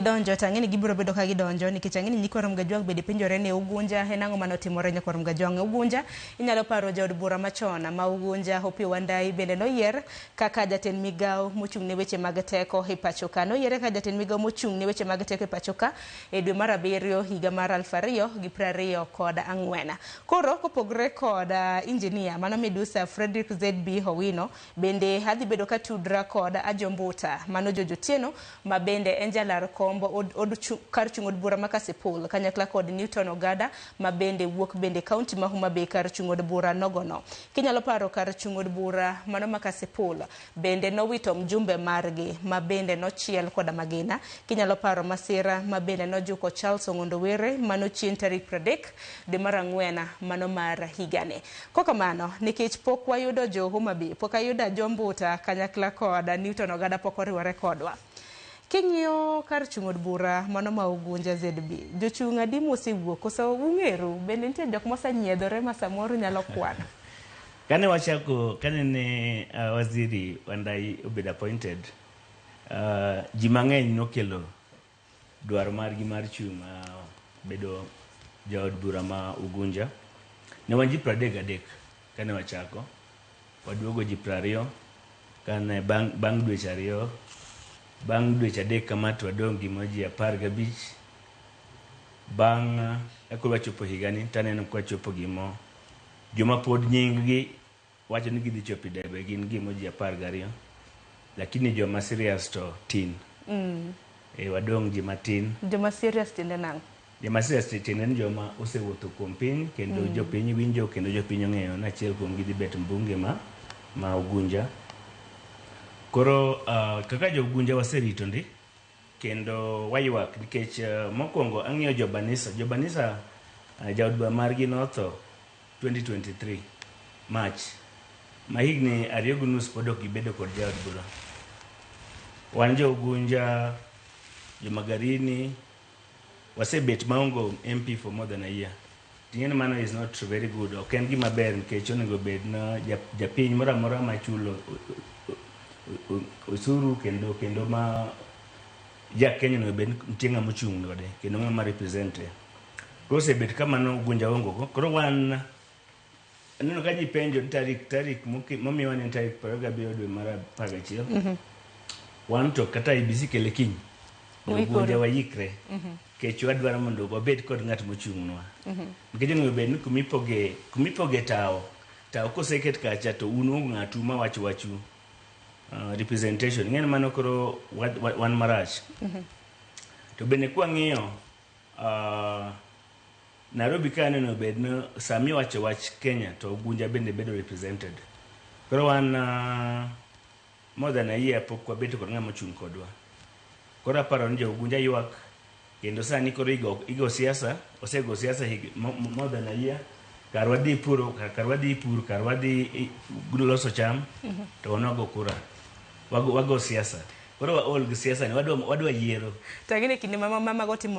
Donjo to ang'e ni gibiro bedo ka gidonjo nikech ang'e ni nyikwa Ramogi Ajwang' bende penjore ni Ugunja en ang'o mane otimore nyakwar Ramogi Ajwang'. Ugunja inyalo paro jaod bura machon ma Ugunja Opiyo Wandayi bende noyier kaka jatend migawo mochung' ne weche mag teko e pacho ka. Noyiere kaka jatend migawo mochung' ne weche mag teko e pacho ka e dwe mar abiriyo higa mar 2024. Koro kopogore kod injinia mano Midusa Frederick ZB Owino bende adhi bedo ka tudra kod Ajo Mbuta mano George Otieno ma bende en jalar komb od, od kar chung' od bura ma Kasipul kanyakla kod Newton Ogada ma bende wuok bende kaunti ma Homa Bay kar chung' od bura nogono. Kinyalo paro kar chung' od bura mano ma Kasipul bende nowito mjumbe margi ma bende nochiel koda magina. Kinyalo paro masira ma bende nojuko Charles Ong'ondo Were mano chien tarik 30 dwe mar ang'wen mano mar higani. Kokamano, nikech pok wayudo jo Homa Bay, pok ayudo Ajo Mbuta kanyakla kod Newton Ogada pok oriwore kodwa. King'iyo kar chung' od bura mano ma Ugunja ZB, jochung' adi mosewuok koso ung'eru? Bende nitie jok mosenyiedhore ma samoro nyalo kwano? Kane wachako, kane ne Waziri Wandayi obedo appointed, ji mang'eny nokelo dwaro margi mar chung' bedo jaod bura ma Ugunja. Ne wan ji 33 kane wachako, waduogo ji 20 kane bang' dweche ariyo, bang' dweche adek kama to wadong' gimoro ji 15. Bang' koro wachopo higani to aneno ka wachopo gimo joma pod nying gi wacho ni gidhi chopo e debe gin gimo ji 12 lakini joma serious to tin. E wadong' ji matin. Joma serious tiende nang'o? Joma serious tiende ni joma osewuotho kuom piny kendo jopiny winjo kendo jopiny ong'eyo ni achiel kuom gi dhi bet mbunge ma Ugunja. Koro kaka jo Ugunja waserito ndi kendo waywak nikech mokwongo ang'iyo jo Banisa. Jo Banisa jaod bura margi notho 2023 March ma higni 2.5 pod ok gibedo kod jaod bura. Wan jo Ugunja, jo Magarini wasebet maonge MP for more than a year. Ting'e ni mano is not very good. Ok en gima ber nikech onego bed na japiny moro amora machulo osuru kendo ma ja Kenya onego bed ni nitie ng'ama ochung' kode kendo ng'ama represent e. Koro osebet kamano Ugunja onge go. Koro wan aneno ka ji penjo ni tarik momiwa ni en tarik 27 dwe mar 11. Wan to kata IEBC kele kiny. Ugunja wayikre. Nikech wadwaro mondo wabed kod ng'at mochung'nwa. Nikech onego bed ni kumipoge tawo, tawo koseket kacha to un onge ng'atu mawacho wachu representation. Ing'e ni mano koro wan marach. To bende kwang'iyo Nairobi ka onego bed ni sami wacho wach Kenya to Ugunja bende bedo represented. Koro wan more than a year pok wabedo kod ng'ama ochung' kodwa. Koro aparo ni jo Ugunja ywak kendo sani koro igo siasa, osego siasa more than a year. Kar wadhi puro, kar wadhi pur, kar wadhi loso cham, to wan wago kura. Wago siasa. Koro waol gi siasa ni, wadwa yiero. To ang'e ni kinde ma mago timore